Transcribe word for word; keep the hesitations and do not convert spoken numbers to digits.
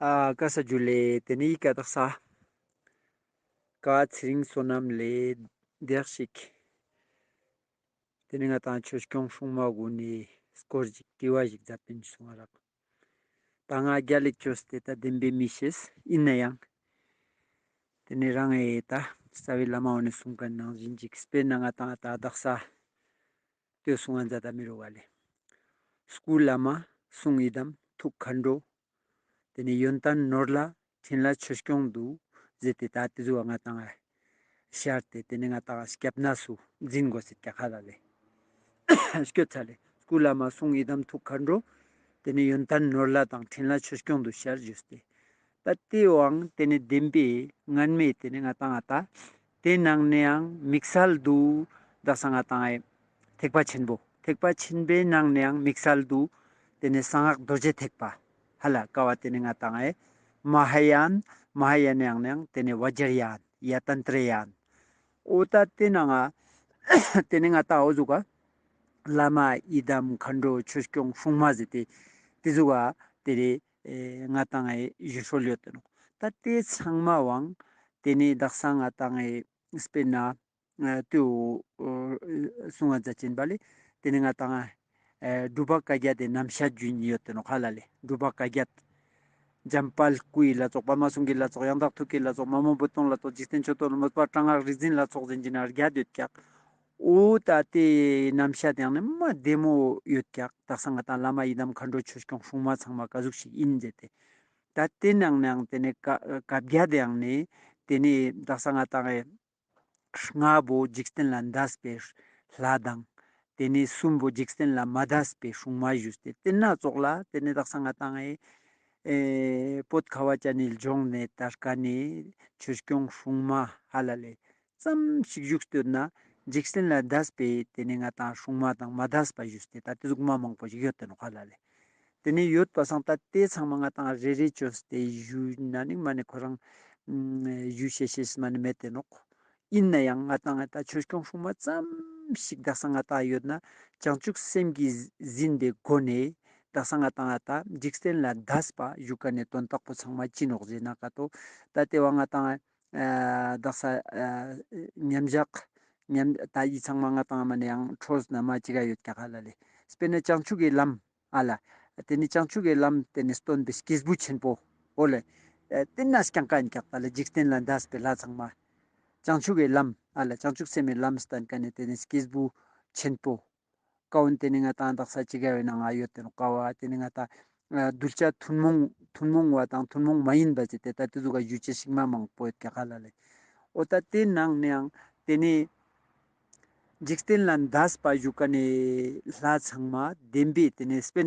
ཨ་ཀ་ས་ཇུ་ལེ། ཏེ་ནེ་ཡི་ཀ་དག་ས་ཀ་ཚེ་རིང་བསོད་ནམས་ལེ་དེ་ཞིག་ཏེ་ནེ་ང་ཏང་ཆོས་སྐྱོང་སྲུང་མ་གུན་ནི་སྐོར་ཞིག་དྲི་བ་ཞིག་མཛད་པིན་སོང་ང་རག། ད་ང་རྒྱལ་ལེགས་ཅོས་ཏེ་ད་བདེན་པའི་མི་ཤེས་ཨིན་ནའང་ཏེ་ནེ་རང་ངི་ད་རྩ་བའི་བླ་མ་འོ་ནེ་གསུང་ཁན་ནང་བཞིན་ཅིག་སྤེར་ན་ང་ཏང་ད་དག་ས་ལྟོས་གསུང་ང་མཛད་ད་མི་རུག་ག་ལེ། སྐུ་བླ་མ་གསུང་ཡི་དམ་ཐུགས་མཁའ་འགྲོ། ཏེ་ནེ་ཡོན་ཏན་ནོར་ལྷ་འཕྲིན་ལས་ཆོས་སྐྱོང་དུ་ཟེར་ཏེ་ད་ཏེ་ཟུག་ག་ང་ཏང་ཤར་ཏེ་ཏེ་ནེ་ང་ཏང་སྐྱབས་གནས་སུ་འཛིན་དགོས་ཟེར་ཀྱག་ཧ་ལ་ལེ། སྐྱོད་ཚར་ལེ། སྐུ་བླ་མ་གསུང་ཡི་དམ་ཐུགས་མཁའ་འགྲོ། ཏེ་ནེ་ཡོན་ཏན་ནོར་ལྷ་དང་འཕྲིན་ལས་ཆོས་སྐྱོང་དུ་ཤར་ཞུས་ཏེ། ད་ཏེའང་ཏེ་ནེ་བདེན་པའི་སྔན་མའི་ཏེ་ནེ་ང་ཏང་ང་ཏང་ཏེ་ནང་ནེའང་དམིགས་བསལ་དུ་དག་ས་ང་ཏང་ཨེ་ཐེག་པ་ཆེན་པོ་ཐེག་པ་ཆེན་པོའི་ནང་ནེའང་དམིགས་བསལ་དུ་ཏེ་ནེ་གསང་སྔགས་རྡོ་རྗེ་ཐེག་པ་ཧ་ལ་ཀ་བོ་ཏེ་ནེ་ང་ཏང་ཨེ་མ་ཧཱ་ཡཱན། མ་ཧཱ་ཡཱན་ནེའང་ནེའང་ཏེ་ནེ་བཛྲ་ཡཱན་ཡ་ཏན་ཏྲ་ཡཱན། འོ་ད་ཏེ་ནང་ང་ཏེ་ནེ་ང་ཏང་འོ་ཟུག་ག་བླ་མ་ཡི་དམ་མཁའ་འགྲོ་ཆོས་སྐྱོང་སྲུང་མ་ཟེར་ཏེ་ཏེ་ཟུག་ག་ཏེ་རེ་ཨེ་ང་ཏང་ཨེ་ཞུ་སྲོལ་ཡོད་དེ་ནོག། ད་ཏེ་ཚང་མའང་ཏེ་ནེ་དག་ས་ང་ཏང་ཨེ་སྤེར་ན་ཨ་ཏེའོ་གསུང་ང་མཛད་ཅན་པ་ལེ། ཏེ་ནེ་ང་ཏང་ཨེ་སྒྲུབ་པ་བཀའ་བརྒྱད་དེ་རྣམ་བཤད་རྒྱུན་ཡོད་དེ་ནོག་ཧ་ལ་ལེ། སྒྲུབ་པ་བཀའ་བརྒྱད། འཇམ་དཔལ་སྐུའི་ལྷ་ཚོགས། པདྨ་གསུང་གི་ལྷ་ཚོགས། ཡང་དག་ཐུགས་ཀྱི་ལྷ་ཚོགས། མ་མོ་བུ་སྟོན་ལྷ་ཚོགས། འཇིག་རྟེན་མཆོད་དོ་ལ་མོས་པ། དྲག་སྔགས་རིག་འཛིན་ལྷ་ཚོགས་ཟེར་གྱི་ན་བརྒྱད་ཡོད་ཀྱག། འོ་ད་ཏེ་རྣམ་བཤད་ཡང་ནི་མ་བདེ་མོ་ཡོད་ཀྱག། དག་ས་ང་ཏང་བླ་མ་ཡི་དམ་མཁའ་འགྲོ་ཆོས་སྐྱོང་སྲུང་མ་ཚང་མ་ཀ་ཟུག་ཞིག་ཨིན་ཟེར་ཏེ། ད་ཏེ་ནང་ནེའང་ཏེ་ནེ་བཀའ་བཀའ་བརྒྱད་ཡང་ནི་ཏེ་ནེ་དག་ས་ང་ཏང་ཨེ་ལྔ་བོ་འཇིག་རྟེན་ལ་འདས་པའི་ལྷ་དང་། ཏེ་ནེ་གསུམ་བོ་འཇིག་རྟེན་ལ་མ་འདས་པའི་སྲུང་མ་ཞུས་ཏེ་ཏེ་ན་ཙོགས་ལ་ཏེ་ནེ་དག་ས་ང་ཏང་ཨེ་ཨེ་བོད་ཁ་བ་ཅན་ནི་ལྗོངས་ནེ་དར་ཁན་ནི་ཆོས་སྐྱོང་སྲུང་མ་ཧ་ལ་ལེ་ཙམ་ཞིག་བཞུགས་སྟོད་ན་འཇིག་རྟེན་ལ་འདས་པའི་ཏེ་ནེ་ང་ཏང་སྲུང་མ་དང་མ་འདས་པ་ཞུས་ཏེ་ད་ཏེ་ཟུག་མ་མང་པོ་ཞིག་ཡོད་དེ་ནོག་ཧ་ལ་ལེ། ཏེ་ནེ་ཡོད་པ་སང་ད་ཏེ་ཚང་མ་ང་ཏང་རེ་རེ་ཅོས་ཏེ་ཞུ་ན་ནི་མ་ནེ་ཁོ་རང་ཞུ་ཤེས་ཤེས་མ་ནེ་མེད་དེ་ནོག། ཨིན་ནའང་ང་ཏང་ད་ཆོས་སྐྱོང་སྲུང་མ་ཙམ་ཞིག་དག་ས་ང་ཏང་ཡོད་ན་བྱང་ཆུབ་སེམས་ཀྱིས་ཟིན་པའི་སྒོ་ནེ་དག་ས་ང་ཏང་ད་འཇིག་རྟེན་ལ་འདས་པ་ཞུ་ཁན་ནི་དོན་དག་པོ་ཚང་མ་ཅི་ནོག་ཟེར་ན་ཀ་ཏོ་ད་ཏེ་བོ་ང་ཏང་ཨ་དག་ས་ཨ་མཉམ་བཞག་མཉམ་ད་འི་ཚང་མ་ང་ཏང་མ་ནེ་ཡང་འཕྲོས་ན་མ་ཅིག་ག་ཡོད་ཀྱག་ཧ་ལ་ལེ། སྤེར་ན་བྱང་ཆུབ་ཀྱི་ལམ་ཨ་ལ། ཏེ་ནེ་བྱང་ཆུབ་ཀྱི་ལམ་ཏེ་ནེ་སྟོན་པའི་སྐྱེས་བུ་ཆེན་པོ་འོ་ལེ། ཨ་ཏེ་ན་རྐྱང་ཀ་ཨིན་ཀྱག་ད་ལེ་འཇིག་རྟེན་ལ་འདས་པའི་ལྷ་ཚང་མ། བྱང་ཆུབ་ཀྱི་ལམ་ཨ་ལ་བྱང་ཆུབ་སེམས་ཀྱི་ལམ་སྟན་ཁན་ནི་ཏེ་ནེ་སྐྱེས་བུ་ཆེན་པོ། ཀ་བོ་ཏེ་ནེ་ང་ཏང་དག་ས་ཅིག་ག་ཡོད་ན་ང་ཡོད་དེ་ནོག་ཀ་བོ་ཏེ་ནེ་ང་ཏང་ཨ་གདུལ་བྱ་ཐུན་མོང་ཐུན་མོང་བ་དང་ཐུན་མོང་མ་ཡིན་པ་ཟེར་ཏེ་ད་ཏེ་ཟུག་ག་ཞུ་ཅེས་ཤིག་མ་མང་པོ་ཡོད་ཀྱག་ཧ་ལ་ལེ། འོ་ད་ཏེ་ནང་ནེའང་ཏེ་ནེ་འཇིག་རྟེན་ལ་འདས་པ་ཞུ་ཁན་ནི་ལྷ་ཚང་མ་བདེན་པའི་ཏེ་ནེ་སྤེར་ན་